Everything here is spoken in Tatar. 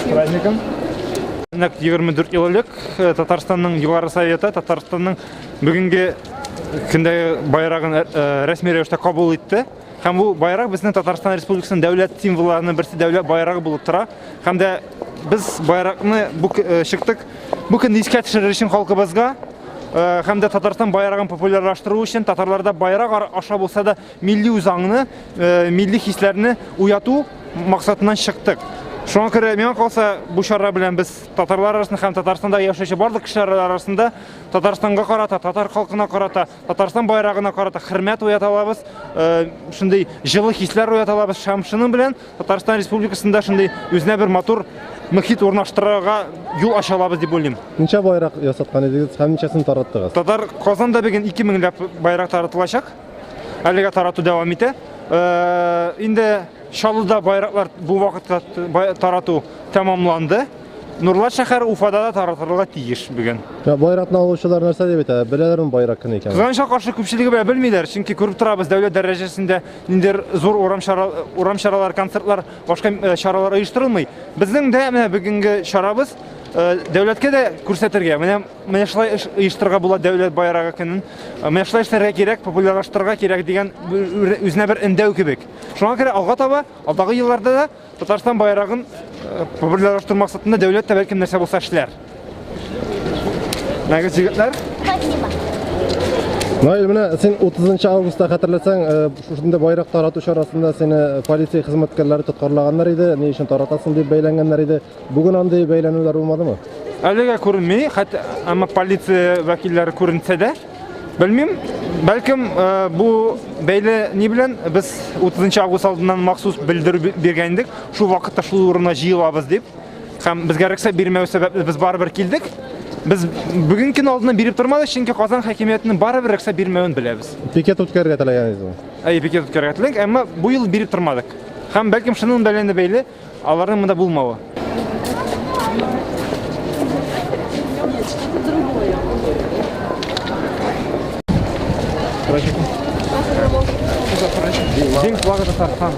Праздником. Нәкъ 24 ел элек Татарстанның Югары Советы Татарстанның бүгенге көндәге байрагын рәсми рәвештә кабул итте. Һәм бу байрак безнең Татарстан Республикасының дәүләт символларының берсе дәүләт байрагы булып тора. Һәм дә без байракны бу чыктык. Бу көнне искә төшерер өчен халкыбызга һәм дә Татарстан байрагын популярлаштыру өчен татарларда байрак аша булса да милли үзаңны, милли хисләрне уяту максатыннан чыктык. Шуңа күрә миңа калса бу чара белән без татарлар арасында һәм Татарстанда яшәүче барлык кешеләр арасында Татарстанга карата, татар халкына карата, Татарстан байрагына карата хөрмәт уята алабыз, шундый җылы хисләр уята алабыз һәм шуның белән Татарстан Республикасында шундый үзенә бер матур мөхит урнаштырырга юл ача алабыз дип уйлыйм. Ничә байрак ясаткан идегез һәм ничәсен тараттыгыз? Татар Казанда бүген 2000 ләп байрак таратылачак. Әлегә тарату дәвам итә. Инде Чаллыда байраклар бу вакытка тарату тәмамланды. Нурлат шәһәре Уфада да таратылырга тиеш бүген. Байракны алучылар нәрсә дип әйтә? Беләләрме байрак кем икәнен? Кызганычка каршы күпчелеге белә белмиләр, чөнки күреп торабыз дәүләт дәрәҗәсендә ниндидер зур урам чара, урам чаралар, концертлар, башка чаралар оештырылмый. Безнең дә менә бүгенге чарабыз дәүләткә дә күрсәтергә, менә менә шулай эш оештырырга була дәүләт байрагы көнен. Менә шулай эшләргә кирәк, популярлаштырырга кирәк дигән үзенә бер өндәү кебек. Шуңа күрә алга таба, алдагы елларда да Татарстан байрагын популярлаштыру максатында дәүләт тә бәлкем нәрсә булса эшләр. Нәгез егетләр. Спасибо. Наил, менә син 30 августта хәтерләсәң, шушында байрак тарату чарасында сине полиция хезмәткәрләре тоткарлаганнар иде, ни өчен таратасың дип бәйләнгәннәр иде. Бүген андый бәйләнүләр булмадымы? Әлегә күренми, хәтта әмма полиция вәкилләре күренсә дә, Белмим, бәлкем бу бәйле ни белән без 30 август алдыннан махсус белдерү биргән идек, шул вакытта шул урынга җыелабыз дип. Һәм безгә рөхсәт бирмәү сәбәпле без барыбер килдек. Без бүген көн алдыннан биреп тормадык, чөнки Казан хакимиятенең барыбер рөхсәт бирмәвен беләбез. Пикет үткәрергә теләгән идегезме? Әйе, пикет үткәрергә теләдек, әмма бу юлы биреп тормадык. Һәм бәлкем шуның белән дә бәйле аларның монда булмавы. День флага Татарстана.